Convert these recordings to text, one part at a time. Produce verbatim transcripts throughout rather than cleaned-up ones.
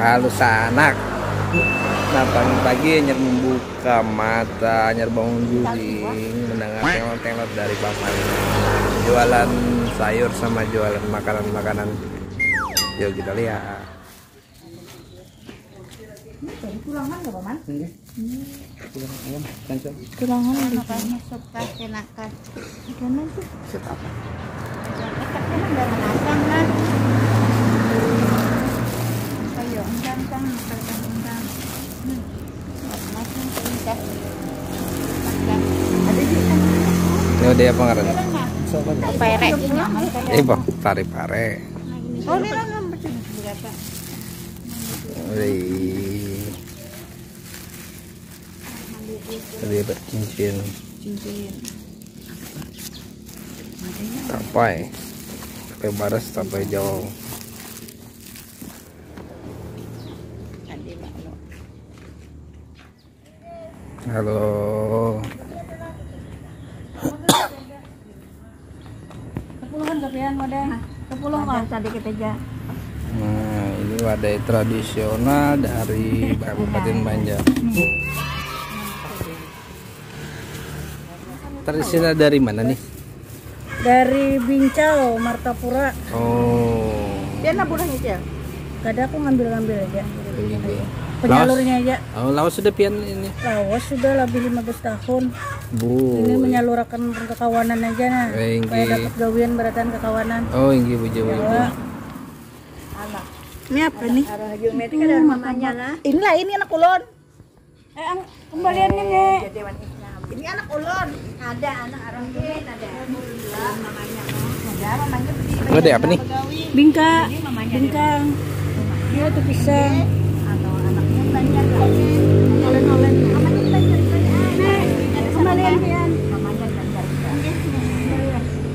Halo sanak. Nah, pagi-pagi hanyar membuka mata, hanyar bangun guring, mendengar tenglot-tenglot dari paman. Jualan sayur sama jualan makanan-makanan. Yuk kita lihat. Ini tulangan nggak, Paman? Ini. Tulang ayam, cancel. Tulangan di sini. Sup teh enakan. Ikan aja. Sup apa? Ikan kan udah menasang kan. Ayo, undang kan, makan undang. Hmm. Masang ke ikan. Makan. Ada di sana. Ini udah apa ngaran? Sobat. Pere. Eh, bang, tari pare. Oh, ini kan berapa? Wih. Tadi dapat cincin. Cincin. Tapai. Tapai baras, tapai jauh. Halo. Sepuluhan gapian, Mode. Sepuluh, Mas. Sedikit aja. Nah, ini wadai tradisional dari Kabupaten Banjar. Tradisional dari mana nih? Dari Bincau, Martapura. Oh. Dia anak buahnya, Cil? Kada, aku ngambil-ngambil aja. Iya. Penyalurnya aja. Oh, lawas sudah pian ini? Lawas sudah lebih lima belas tahun. Bu. Ini menyalurakan kekawanan aja nah. Eh, supaya dapat gawian barataan kekawanan. Oh, inggih, Bu Jawa. Ini apa nih? Arah geometri ada namanya lah. Inilah, ini anak ulun. Eh, ang-, kembaliannya, Nek. Jadi, ini anak ulun. Ada anak arah geometri ada. Namanya. Ada apa nih? Bingka. Bingkang. Dia tuh pisang. Atau anaknya banyak. Olen-olen. Namanya banyak. Nek, kembalian pian. Namanya banyak.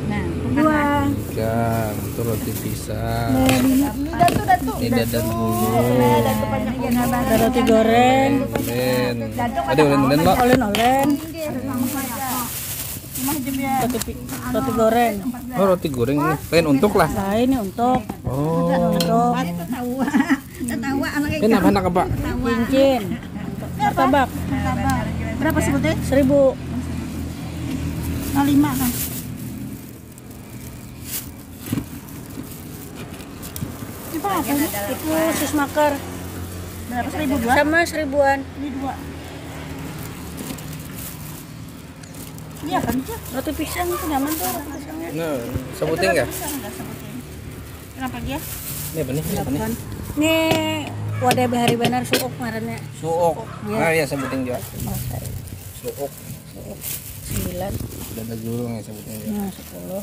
Nah, kedua. Ikan, itu roti pisang. Ini datu, datu. Ini dadar gulung. Ada roti goreng. Olen. Ada olen-olen, Lo? Olen-olen. Roti pi-, roti goreng. Oh, roti goreng ini. Lain untuk lah. Lain ini untuk. Oh. Untuk. Ini apa, anak apa? Cincin. Martabak. Berapa sebutnya? Seribu. Nah, lima kan. Itu apa ini? Itu sus makar. Berapa? Seribu dua? Sama seribuan. Ini dua. Ini apa nih, Cil? Roti pisang itu nyaman tuh, roti pisangnya. Nah, sebutin nggak? Roti pisang nggak sebutin. Kenapa dia? Ini apa nih? Ini apa nih? Ini wadai bahari banar, suuk ngarannya. Suuk. Iya. Nah, ya, sebutin juga. Suuk. Suuk. Sembilan. Dadar gulung ya sebutin juga. Nah, sepuluh.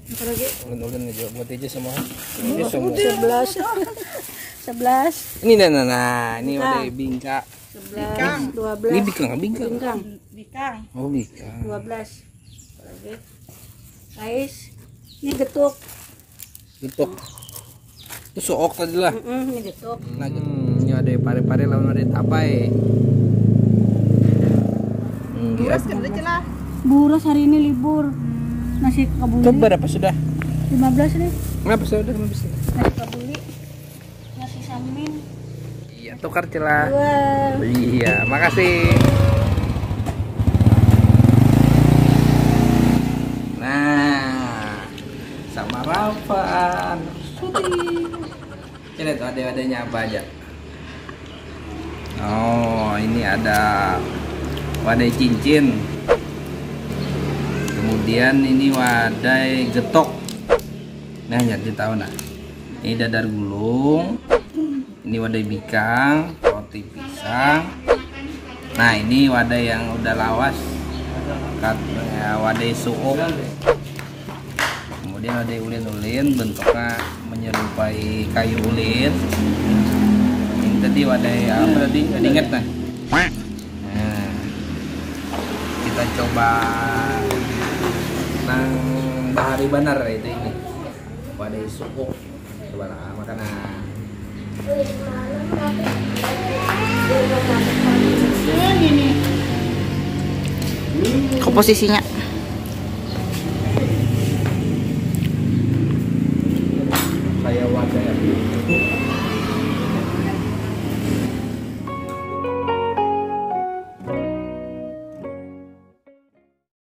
Apa lagi? Ulun-ulun aja buat aja semua. Ini semua. Sebelas. Sebelas. Ini, nah, nah, nah, ini wadai bingka. Sebelas, dua belas. Ini bikang, bikang. Bikang. Bikang. Oh, bikang. Dua belas. Apa lagi? Ais. Ini getuk. Getuk. Itu sook tadi lah. Mm-mm, ini getuk. Nah, hmm, ini ada pare-pare lawan ada tapai. Hmm, buras kan ada celah. Buras hari ini libur. Nasi kabuli. Itu berapa sudah? Lima belas nih. Berapa sudah lima belas? Nasi kabuli. Nasi samin. Iya, tukar celah. Wah. Iya, makasih. Nah, sama Rafa, anak syuting. Coba tuh, ada-adanya apa aja? Oh, ini ada wadai cincin. Kemudian ini wadai getok. Nah, jadi tahu nah. Ini dadar gulung. Ini wadai bikang, roti pisang. Nah, ini wadai yang udah lawas. Kat-, ya, wadai suuk. Kemudian ada ulin-ulin, bentuknya menyerupai kayu ulin. Ini tadi wadai apa tadi? Kada ingat nah. Nah, kita coba nang bahari banar itu ini. Wadai suuk. Coba lah, makan nah. Komposisinya.